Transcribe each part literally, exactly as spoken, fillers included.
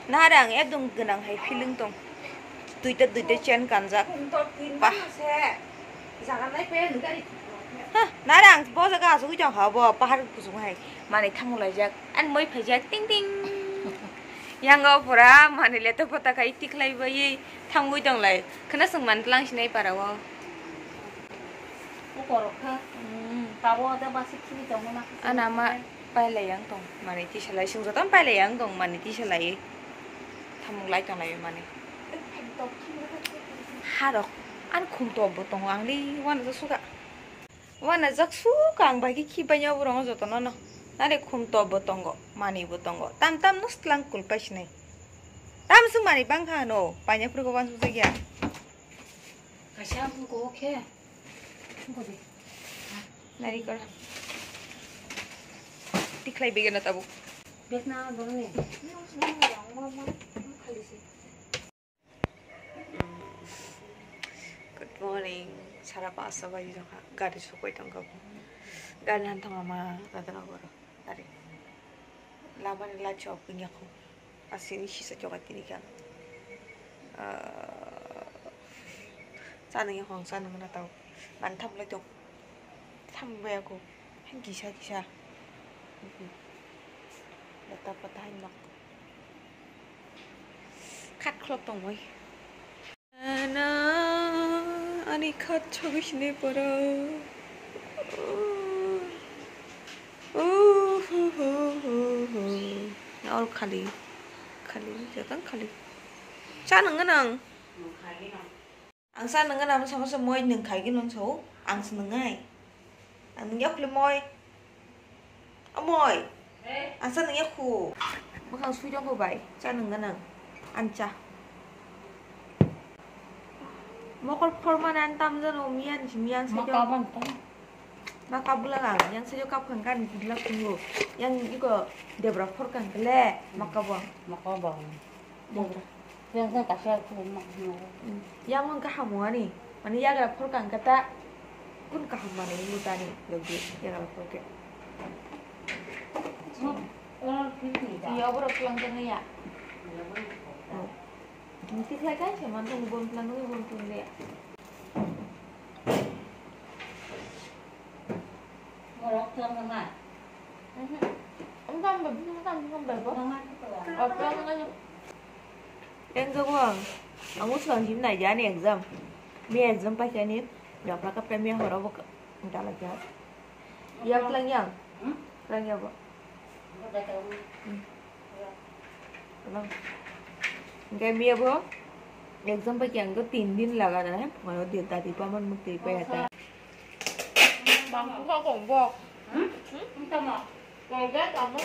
Nare ang ekdom gwnang hai feeling tong. Duita duita chain kanjak. Bah. Ha, nare ang bo jaga asugwi tong ha bo pahar kusung hai. Manwi thamung laijak. Ani moi phaijak ting ting. Yango pura manwi leto pota khai tikhlai bai thamgwi tong lai. Khna swng man tlang sinai para o. Ukorok kha. Hmm. Tabo da basi khini tongma. Ana ma. Pailai yang tong mani tisalai, sung joto pailai yang tong mani tisalai. Thamung lai tong lai mani. Harok, ani khum top bo tongo, ang ni wana jak suka. Wana jak suka, ang bai khe khi bai nya borok joto no no. Nare khum top bo tongo, mani bo tongo. Tam tam no slang kul pai sinai. Tam sung mani bang kha no, paina phuru ko wan sung jak ya. Kaisa ang ko khe. Narikol. Tikhlai begena tabuk. Bekna dorni. Good morning. Sara pasta baji jokha. Gari sokoi tongkha. Gari han thangma dadana goro. Gari. Labani la chop wngya kho. Asini sisa joga tini kha. Ah, chanwng ya kho, ang chanwng na tao. Man tham lai tong. Tham baya kho. Hai kisa kisa. Lata pata hai nok. Khat khlok tong bai. Ana, ani khat chogwi sinai poro. Uhuhuhuhu. All khali. Khali, jotong khali. Cha nang nang. Ang cha nang nang, sama sa moi nang khai gin nang sao. Ang sa nang ngai. Ang nang yakhli moi. Amoi. Ang sa nang yakhu. Makhang sui dong bai. Cha nang nang. Ang cha. Mokol phor mana ang tam jano miyan si miyan sa. Maka ban tam. Maka bula lang. Yang sa kap khang kan gudla khungo. Yang iko debra phor kan kele. Maka bang. Maka bang. Debra. Yang sa kasa aku mak. Yang wng kaham wani. Mani yagra phor kan kata. Kun kaham mani mutani. Logi yagra phor ke. Iya, borok tlang tong ya. Niti khlai kai se man tong bon tlang tong bon tong le. Borok tlang ma. Engkam ba, engkam, engkam ba bo. Tlang ma. Oh, tlang ma. Yang jago ang. Ang usang jim nai jani exam. Mi exam pa jani. Ya pra ka premier horo bo. Entah lagi. Yang tlang yang. Tlang ya bo. Hwnkhe miya bo exam bai khe ang tin din laga na hai phano din ta di paman muk twi pai ata. Bang kha kong bo. Hmm? Tama. Kaya tama.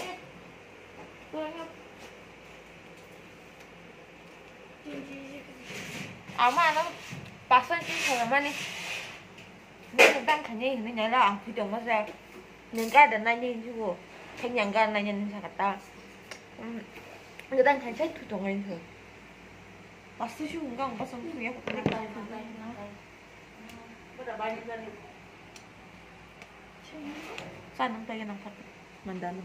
Ama ano pasan tin kaya mani. Nini tang khani hini nala ang phi tong masa. Neng ka da nai ni jugo. Theng yang ka nai ni sakata. Neng tang khan sai thu tong ngai thu. Pasu shu ngang pasang thu ya ko. Sa nang ta ya nang khat. Mandano.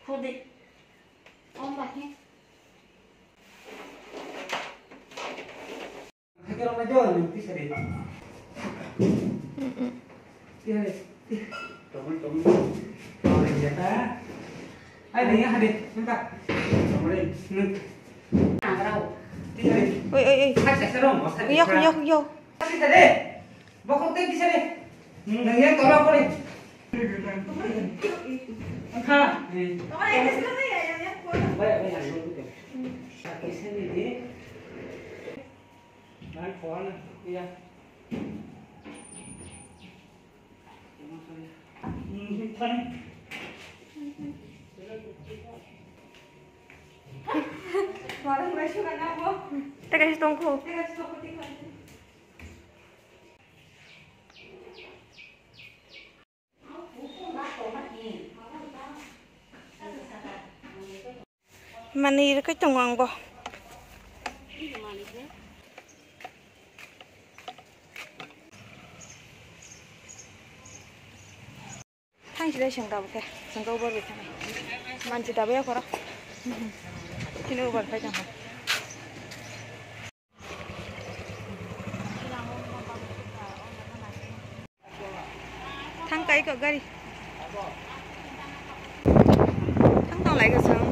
Khudi. Om bahi. Oi, oi, oi. Yok, yok, yok. Teka si tongkho. Manwi rwkhe tongo ang bo. Ang chilai seng tabuk khe, seng khe Uber bai thanai. Manchi tabuk ya koro. Chini Uber phai tangkha. Thang kai kok gari. Thang tong lai kosong.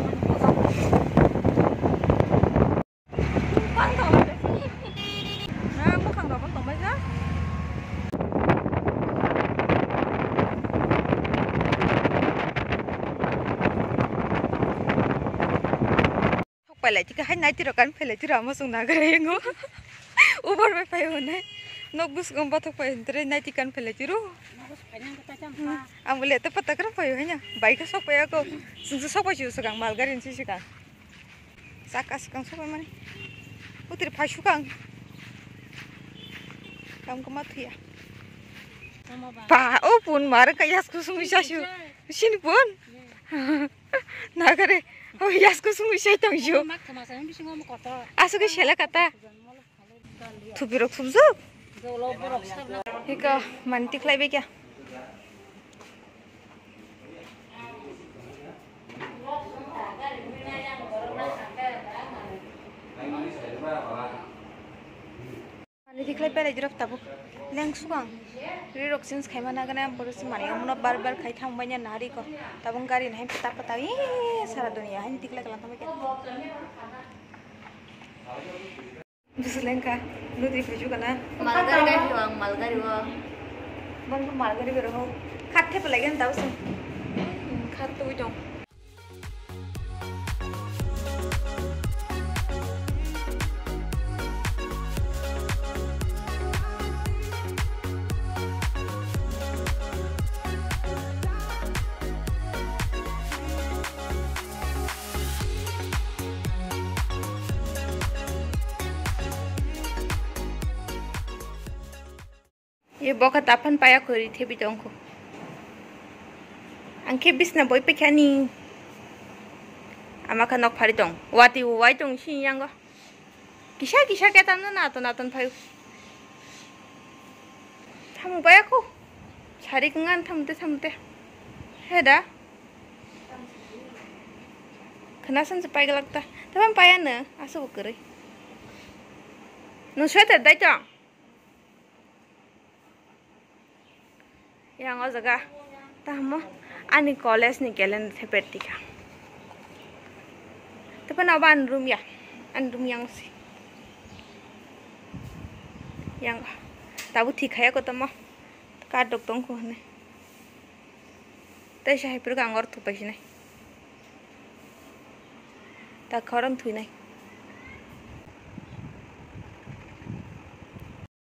Bang tong lai kosong. Na, bukhang rok tong bai kha. Thok pai lai tike hai naiti rok kan phai lai tiro amo chwng nagra yango. Uber bai phai hwnwi. Nok bwskango bathok pai hwnwi naiti kan phai lai tiro. Ang bole eto patakra phai hwnwi. Bike sok pai ako. Chwngsa sok pai si swkang mal gari ni swkang. Saka swkang sok pai mani. Utri phai swkang. Kam kama thuya. Pa, o pun mar ka yas kusung isa shu. Sini pun. Nagare, o yas kusung isai tong ju. Mak thama sa bisingo mo kotor. Asuk sele kata. Thupi rok thupjak. Jolo borok sabna. Hika mantik lai be kya. Ani tikhlai pelai dirok tabuk leng sukang. Ri rok change khaima nagana borok se mani omono bar bar khai thang banya nari ko. Tabuk gari nahai pata pata ee sara dunia hani tikhlai kalang thangbai khe. Busu lengkha nutri phai sukana. Malgari gari o ang malgari o. Bon ko malgari bero ho. Khat the pelai gan tau sung. Khat tu jong. Ye bokha tapan paya khori thebi tongkho. Ang khe bisna boi pekhani. Ama kha nok phari tong. Wati wai tong si yango. Kisa kisa khe tamno naton naton phaio. Thamu baya kho. Sari kwngan thamte thamte. He da. Khna san se pai galak ta. Tapan paya no. Aso bo kwrwi. Nwng sweater dai tong. Yang o jaga tamo ani college ni calendar theper tika. Tepan abo ani room ya, ani room yang si. Yang tabu thik khaya ko tamo. Kadok tong ko hne. Tei sa hai puruk ang or thupai sinai. Ta khorom thui nai.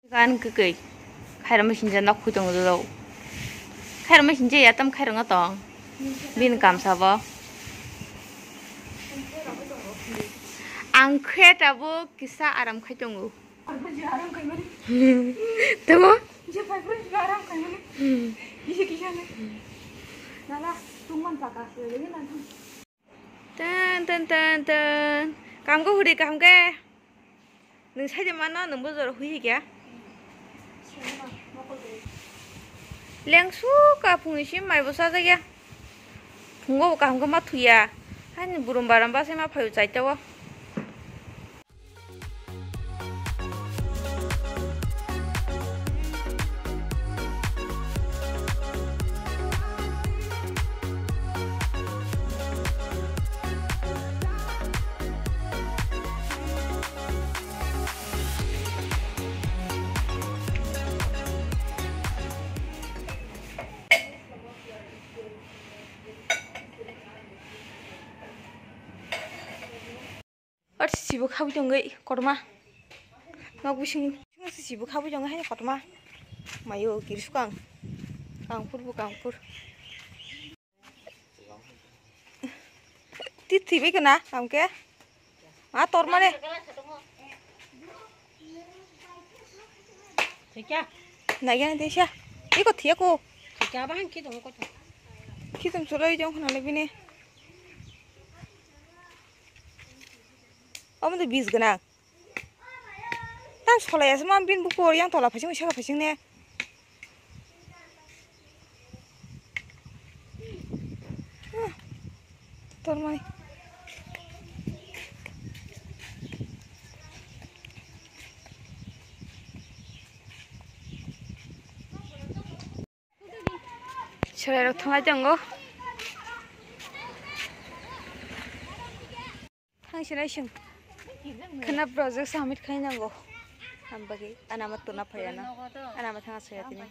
Gan kwkwi. Khairok machine je nok khui tongo dolo. Khairok machine je yatam khairok no tong. Bini kamsa bo. Ang khe tabuk kisa aram khai tongo. Tamo? Tan tan tan tan. Kam go huri kam ke. Nwng saide mano nwng bo jora hui kya? Lengsu ka phungni sim mai bo sajak ya. Phungo bo kaham khe ma thuya. Hani burum baram bwsai ma phaio chaita o. Ot sibo khabui tongwi kotorma. Nok bising sibo khabui tongwi hai kotorma. Mayo kirsukang. Kangpur bo kangpur. Tithibai kana amke. Ma tormane. Thikya? Naiya tisa. Iko thiya ko. Thikya bahang ki dong ko. Ki dong chulai jong khana le bini. Omo de bis gana. Tang solai asma bin buku yang tola phasing saka phasing ne. Tormai. Chwrairok thangwi tongo. Thang sinai sing. Khwna project submit khai nango. Ang bagwi anama tuna phaiya na. Anama thang saya tini.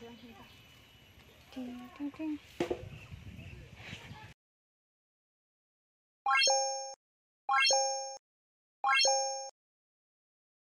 Ting, ting, ting.